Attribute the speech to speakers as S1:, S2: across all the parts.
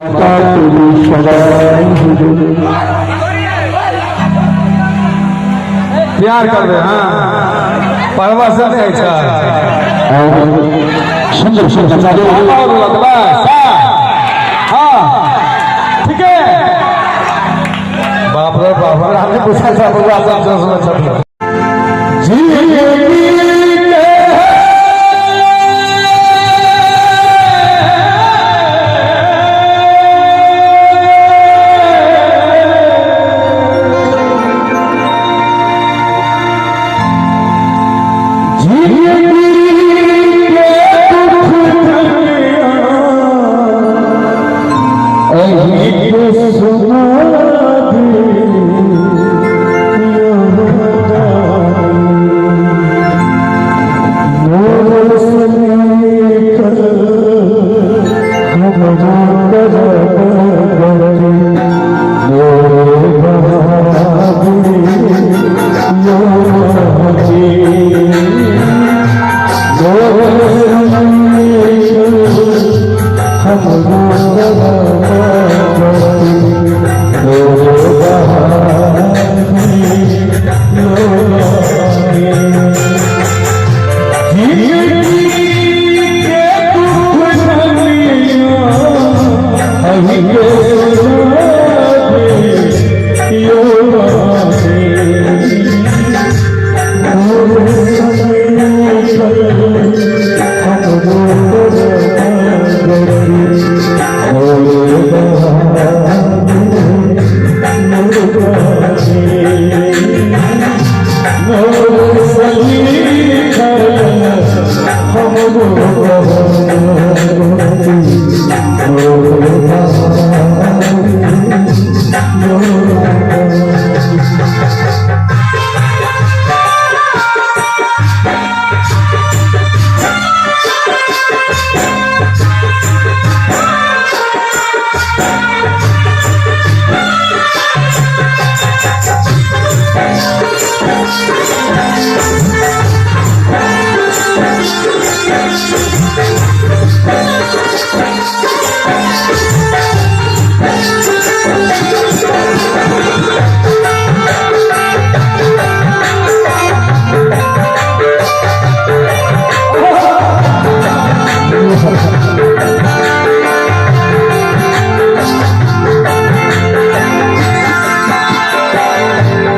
S1: प्यार करबे। हाँ, पढ़वा से नहीं होइ छै।
S2: सुंदर सुंदर।
S1: और बस, हाँ, ठीक है। बाप रे बाप, हमरा नहीं पूछा था बउआ सब जोश में छथिन। जिंदगी के जिंदगी के दुख दुनिया अहीं के सुना दियौ मोर समीकल हमरो करम गति मोर बहादुरी यो जी मोर समीकल हमरो करम गति मोर बहादुरी यो जिंदगी के दुख दुनिया अहीं के सुना दियौ मोर समीकल हमरो गति मोर बहादुरी मोर समीकल हमरो गति मोर बहादुरी मोर।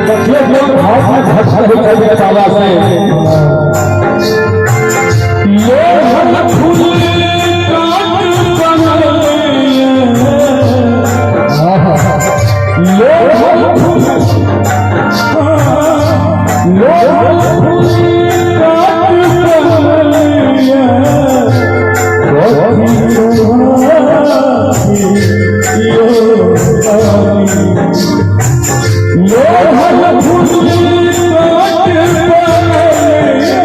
S1: देखिए, लोग भाव में भक्त होकर बाबा से लोहन फूल काट बनले, लोहन फूल, लोहन फूल काट बनले, कथी तुम्हारी यो रानी। लोहन फूल काट बनले।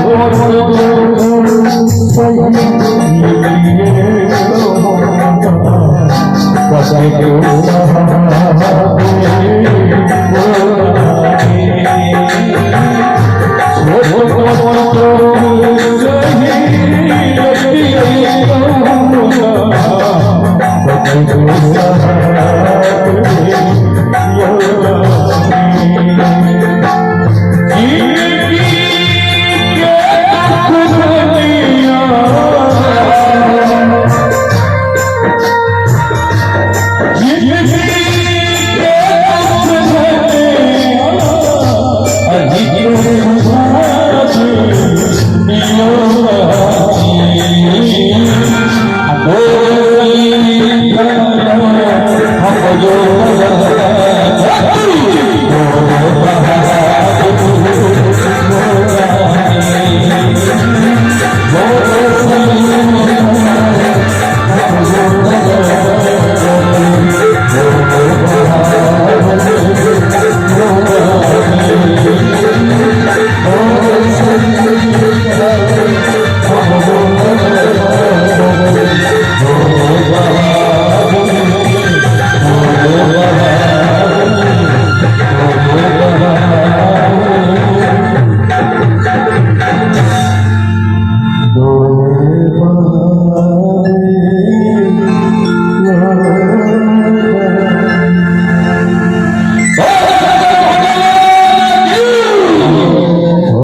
S1: छोट